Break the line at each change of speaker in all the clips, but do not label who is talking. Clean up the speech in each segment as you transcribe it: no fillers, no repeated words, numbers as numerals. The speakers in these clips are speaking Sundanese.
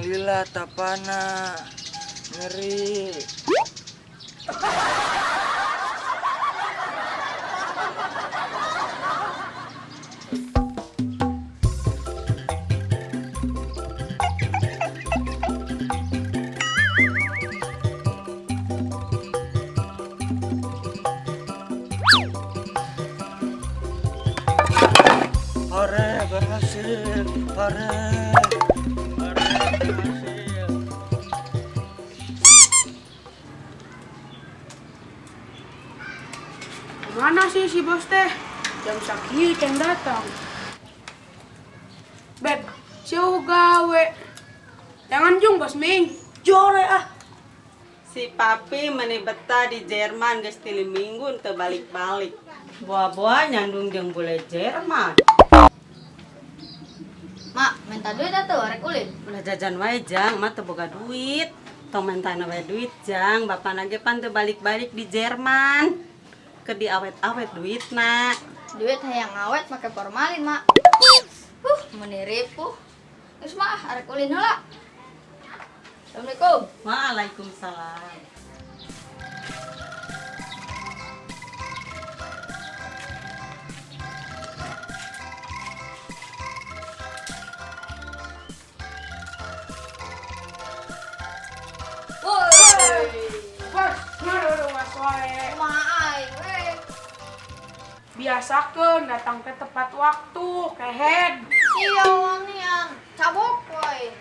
Lila tapana. Ngeri. Hore berhasil. Hore. Hore berhasil.
Mana sih si bos teh? Jam sakieu can datang. Beb, si gawe. Jangan jung bos Ming.
Jore ah.
Si papi meni betah di Jerman geus 3 minggu teu balik-balik. Boa-boa nyandung jeung bule Jerman.
Mak, minta duit atuh rek ulin.
Ulah jajan wae jang, mah teu boga duit. Tong mentana wae duit jang, bapana ge pan teu balik-balik di Jerman. Keur diawet-awet duitna.
Duit hayang awet make formalin, Mak. Meni ripuh. Geus mah arek ulin heula. Assalamualaikum.
Waalaikumsalam.
Woi.
Bos, ngaruruas wae.
Kumaha aing we?
Biasakeun datang ke tepat waktu, kehed.
Sia wanian, cabok we.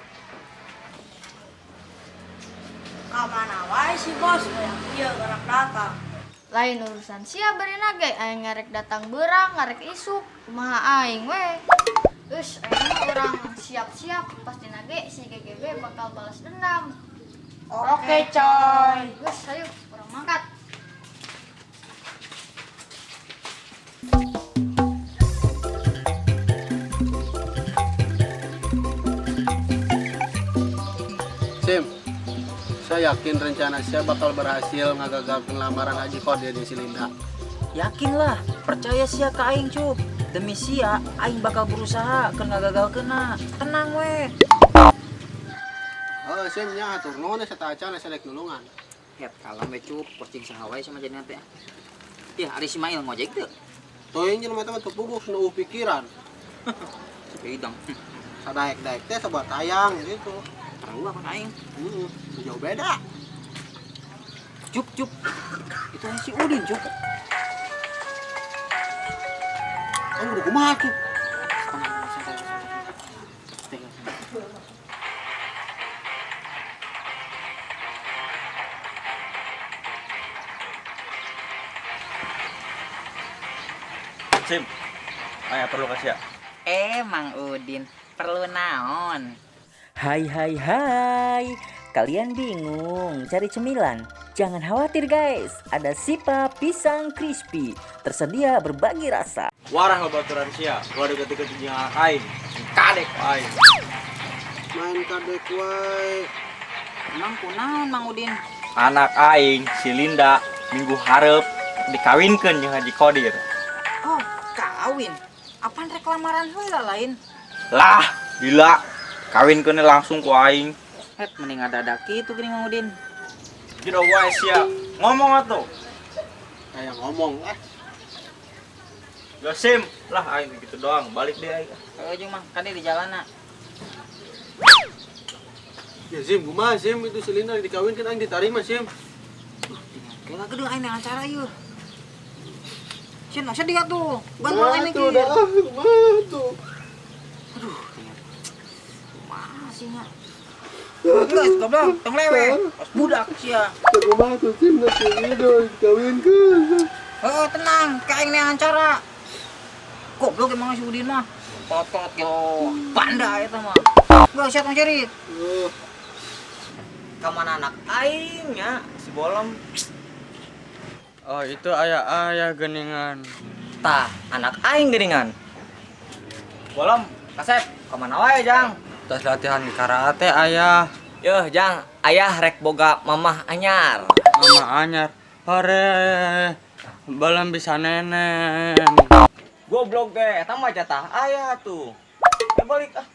Kamana wae si bos hayang ieu gerak datang.
Lain urusan sia bari ge aing ngarek datang beurang, ngarek isuk, kumaha aing we. Geus aing mah urang siap-siap pasti nage si GGB bakal balas dendam.
Oke, coy.
Geus ayo urang mangkat.
Sim, saya yakin rencana saya bakal berhasil ngagagalkan lamaran Haji Kodir di Silinda.
Yakinlah, percaya sia ke aing cup. Demi sia, aing bakal berusaha keur ngagagalkeunna. Tenang we.
Oh, Sim nya atur nuhun saya acan saya rek nulungan.
Het kalem we cup, posting saha wae sama jadi teh. Ih, ari si Mail ngojek teu?
Teuing jelema teh mah teu puguh nu pikiran.
Hidang.
Sadaek-daek teh sabuat tayang gitu.
Tahu apa aing?
Heeh, jauh beda.
Cup, cup. Itu si Udin, cup.
Kan kudu kumaha, cup?
Tenang, santai, santai.
Sim, ayah perlu kasih ya.
Mang Udin, perlu naon?
Hai hai hai, kalian bingung cari cemilan? Jangan khawatir guys, ada Sipa Pisang Crispy, tersedia berbagai rasa.
Warah babaturan sia, ulah deket-deket jeung anak aing. Kadek aing.
Main kadek wae.
Emang kunaon Mang Udin?
Anak aing si Linda minggu hareup dikawinkeun jeung Haji Kodir.
Oh, kawin. Apaan rek lamaran heula lain?
Lah, gila. Kawinkeun langsung ku aing.
Het mending ngadadak kitu geuning Mang Udin.
Jero wae sia. Ngomong atuh.
Kayak ngomong ah.
Gak Sim, lah aing gitu doang, balik deh aing.
Heeh jeung Mang, kan di jalanna.
Ya Sim, kumaha Sim itu si Linda dikawinkeun aing ditarima Sim.
Kela geudeung aing nang acara ieu. Sieun sedih atuh. Bantuan aing
Kumaha
mikir.
tuh dah, kumaha tuh.
Aduh, kumaha sih nya? Geus goblok, tong lewe. Pas budak sia.
Kumaha tuh Sim da si Linda dikawinkeun.
Heeh, tenang, ka aing neangan cara. Goblok emang si Udin mah. Kotot yo, panda eta mah. Geus sia tong cerit.
Oh,
Ka mana anak
Aing nya si Bolom.
Oh, itu ayah-ayah geningan.
Tah, anak aing geuningan.
Bolom, kasep, ka mana wae, Jang?
Tas latihan karate ayah.
Yuh, Jang, ayah rek boga mamah anyar.
Mama anyar. Hore. Belum bisa nenen.
Goblok teh, eta mah jatah ayah tuh. Ya balik ah.